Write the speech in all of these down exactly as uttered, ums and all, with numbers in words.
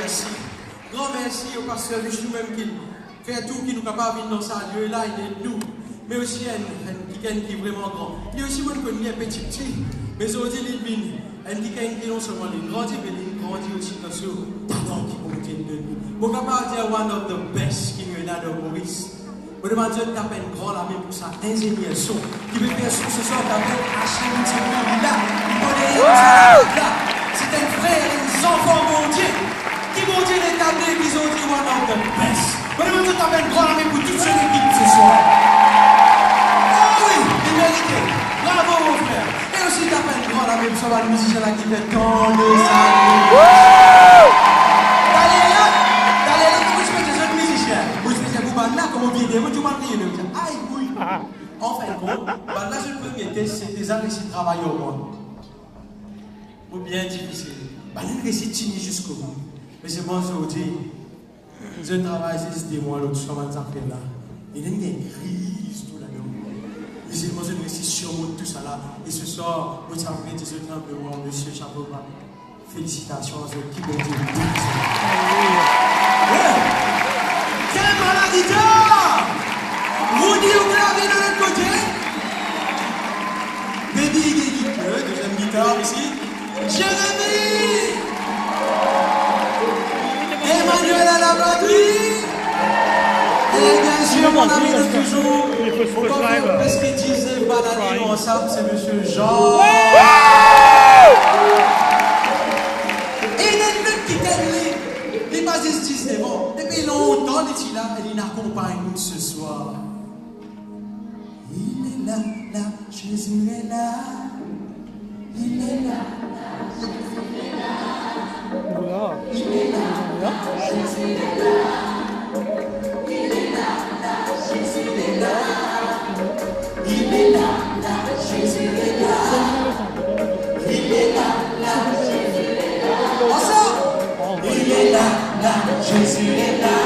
Mersi. Gran mersi o paster Vishnu mem ki fer tou ki nou kapav vinn dan sa lie la, li ed nou. Me osi enn, enn kikenn ki vreman gran. Li osi, mo konn li enn tipti, me zordi li vinn enn kikenn ki non selman li grandi, me li grandi osi dan so talan ki Bondie donn li. Mo kapav dir one of the best ki nou ena dan Moris. Mo demann zot tap enn gran lame pou sa inzenier son ki pe fer son se swar, tap enn H M T V, li la, li pran deryer nou sa la. Se enn frer, enn zanfan Bondie ki Bondie inn etabli, ki zordi one of the best. Mo demann zot tap enn gran lame pou tou so lekip se swar. Oh wi, li merite. Bravo, mon frer. E osi tap enn gran lame pou sa bann mizisien la ki fer tande sa. Taler la, taler la, kouma ti pe dir zot mizisien? Mo ti pe dir pou bann la, kouma bien de mo, tou bann riye, mo dir, ay, wi. Anfin kont, bann la, zot premie tes, se deza resi travay ar mwa. Mo bien difisil. Bann la resi tini ziska bout. Me se bon, zordi, zot travay zis de mwa, lot swa bann zafer la. Ena enn kriz tou ladan. Me selman zot resi sirmont tou sa la. E se swar, mo ti anvi dir zot enn gran mersi, chapo ba. Felisitasion a zot, ki Bondie beni zot. Alelouya. Hey! Kem a lagitar! Roody o klavie de lot kote. Baby, li, li, deziem gitar isi. Jérémy! Emmanuel à la batterie! Et bien sûr, mon ami de toujours, on va faire presque dix-neuf balles à Lyon ensemble, c'est monsieur Jean. E ena enn lot kikenn li, li pa zis diznef an, depi lontan li ti la e li akonpagn nou se swar. Il est là, là, Jésus est là. Il est là, là, Jésus est là. Voilà. Il est là, là, Jésus est là. Il est là, là, Jésus est là. Il est là, là, Jésus est là. Il est là, là, Jésus est là. Ensemble. Il est là, là, Jésus est là.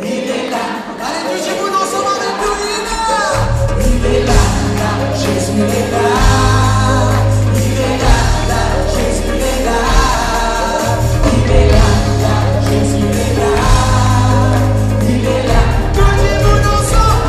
Il est là. Allez, tout le monde ensemble avec nous, il est là. Il est là, là, Jésus est là. Il est là, là, Jésus est là. Il est là, là, Jésus est là. Il est là. Tout le monde ensemble.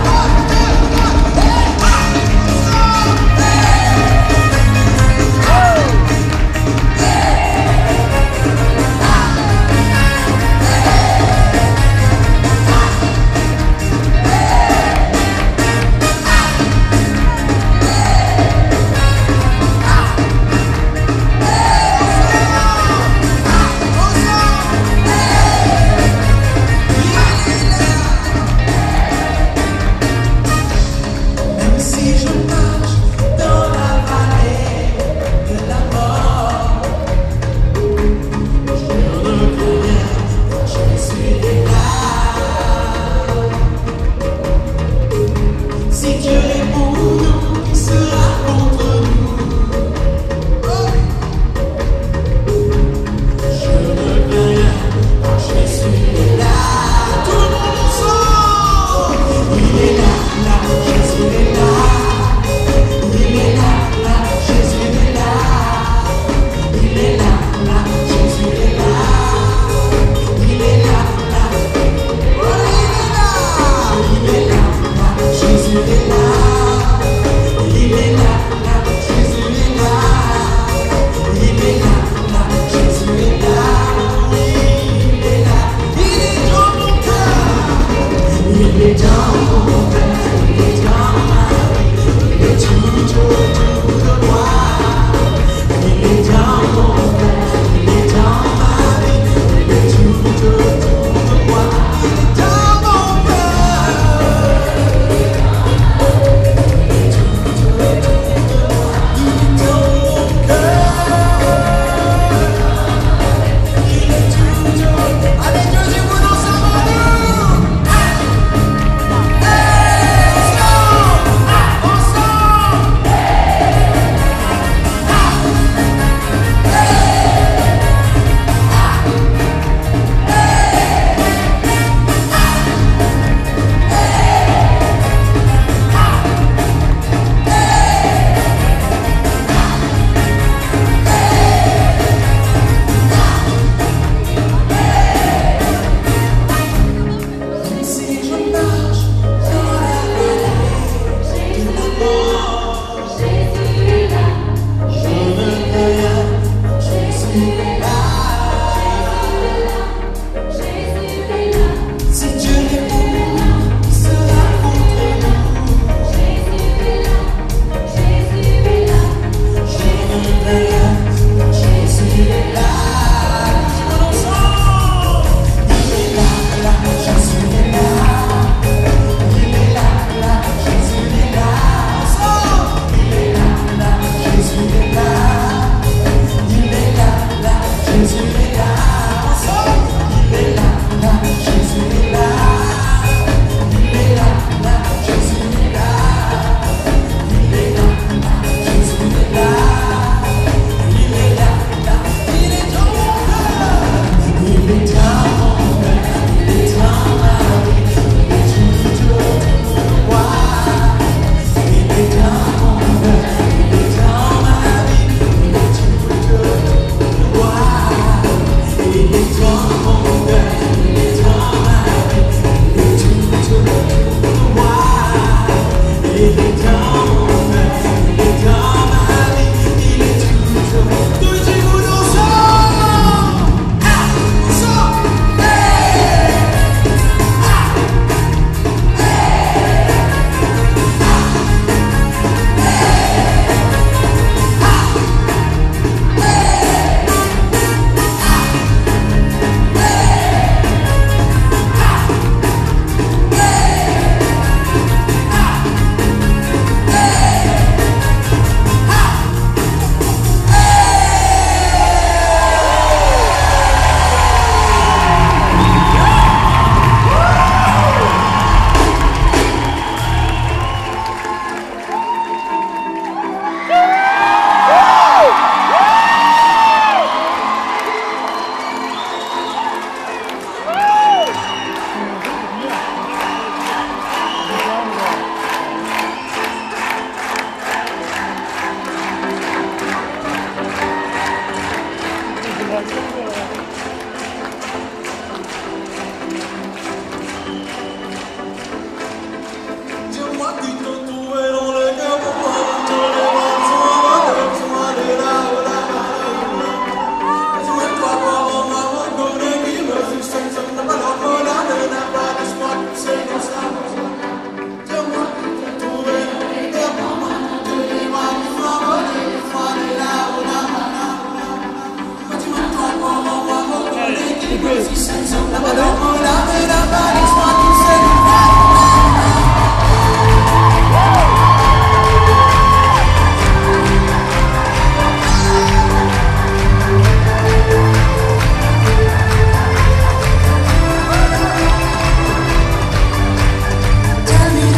Tell me,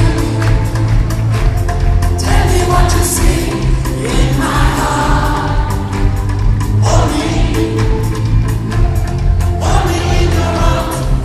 tell me what you see in my heart. Hold me, hold me in your arms.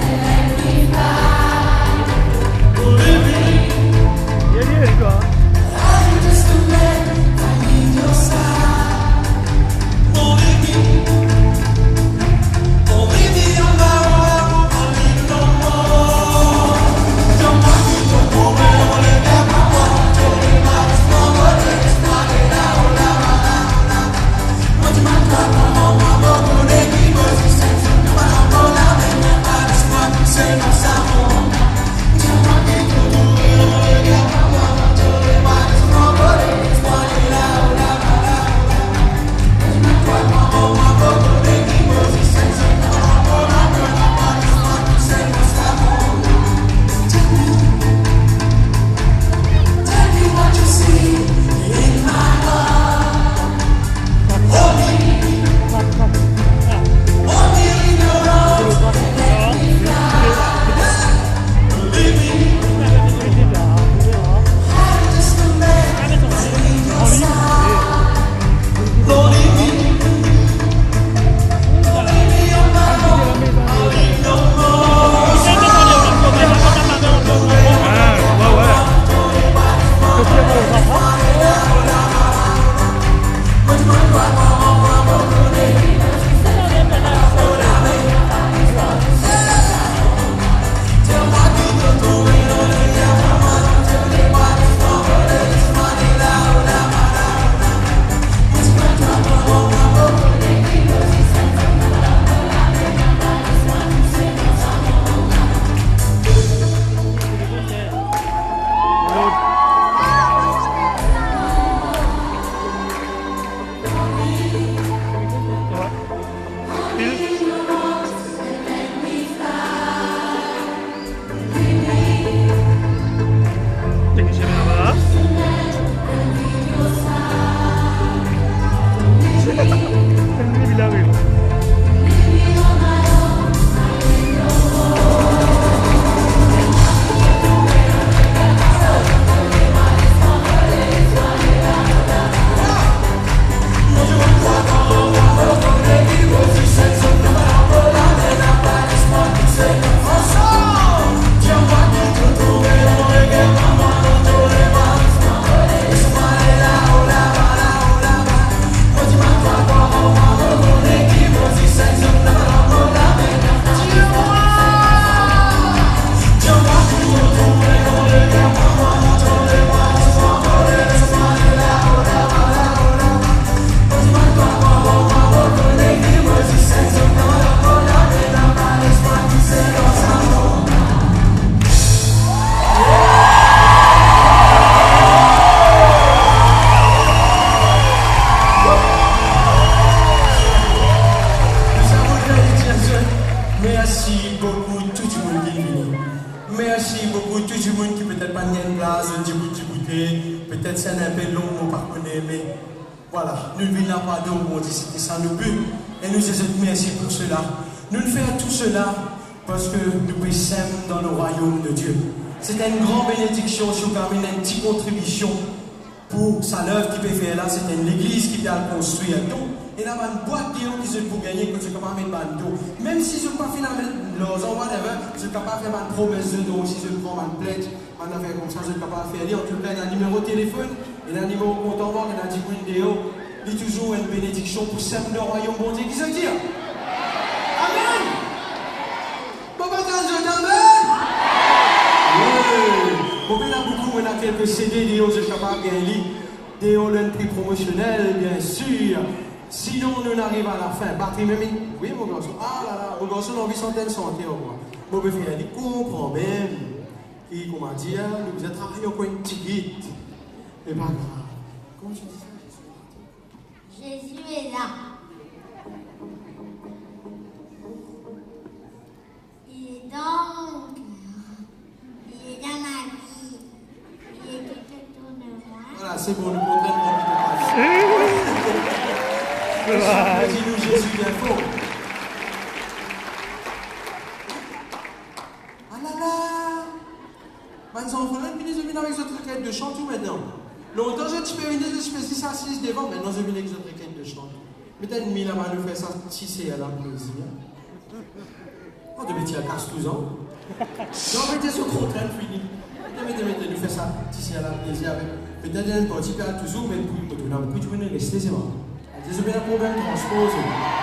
Boukou tou dimoun ki vini. Mersi boukou tou dimoun ki petet pa gagn plas, zot dibout diboute, petet se enn pe long, mo pa kone, me vwala, nou vinn la pou ador Bondie, sete sa nou bi. E nou dir zot mersi pou sela. Nou fer tou sela parski nou pe sem dan lerwayom de Die. Se enn gran benediksion si ou kapav amenn enn ti kontribision pou sa lev ki pe fer la, se enn legliz ki pe al konstrir. Donk, ena bann bwat deor ki zot pou gagne, kot zot kapav met bann don. Mem si zot pa finn met larzan, whatever, zot kapav fer bann promes deor, si zot pran bann pledge, bann zafer koumsa, zot kapav fer li. Antouka, ena nimero telefonn, ena nimero kont an bank, ena dimoun deor. Li touzour enn benediksion pou sem dan rwayom Bondie. Ki zot dir? Amen! Mo pa tann zot, amen! Wi! Mo pena boukou, mo ena kelke C D deor, zot kapav gagn li. Deor, enn pri promosionel, biensir. Sinon, nou ariv alafin. Batri mem, wi, mo garson. Ah la la, mo garson, li anvi sant enn sante ar mwa. Mo pe fer li konpran mem. E kouma dir, nou bizin travay ankor enn tigit. Me pa grav. Comment tu dis ça? Jésus est là. Il est dans mon cœur. Il est dans ma vie. Il est tout autour de moi. Vwala, se bon, nou konpran, nou konpran. Di nou Zezi bien for. Alala! Bann zanfan la vini, zot vinn avek zot requête de chant tou aster. Lontan zot ti pe vini, zot ti pe zis asiz devan, aster zot vinn avek zot requête de chant. Met enn mi laba, nou fer sa ti ser la plezir. Oh, de mete kas touzan. Non, mete so kontrenn fini. Mete, mete, mete, nou fer sa ti ser la plezir avek. Petet enn parti pe al touzour, me pou, pou nou, pou nou reste, se bon. Zot pena problem transpor, zot.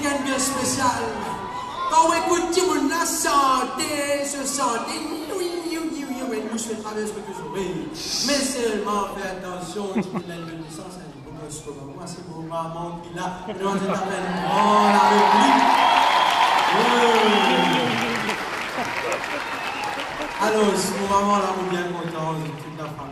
Enn bien spesial. Kan ou ekout dimoun la sante, se sante, niou, niou, niou, niou, enn mous pe travers zot zorey. Me selman, fer atansion, dimoun la inn donn nesans a enn bo gos kouma mwa, se mo mama ki la. Nou anvi tape enn gran la avek li. Wi. Alor, mo mama la, mo bien kontan, zot tou lafami.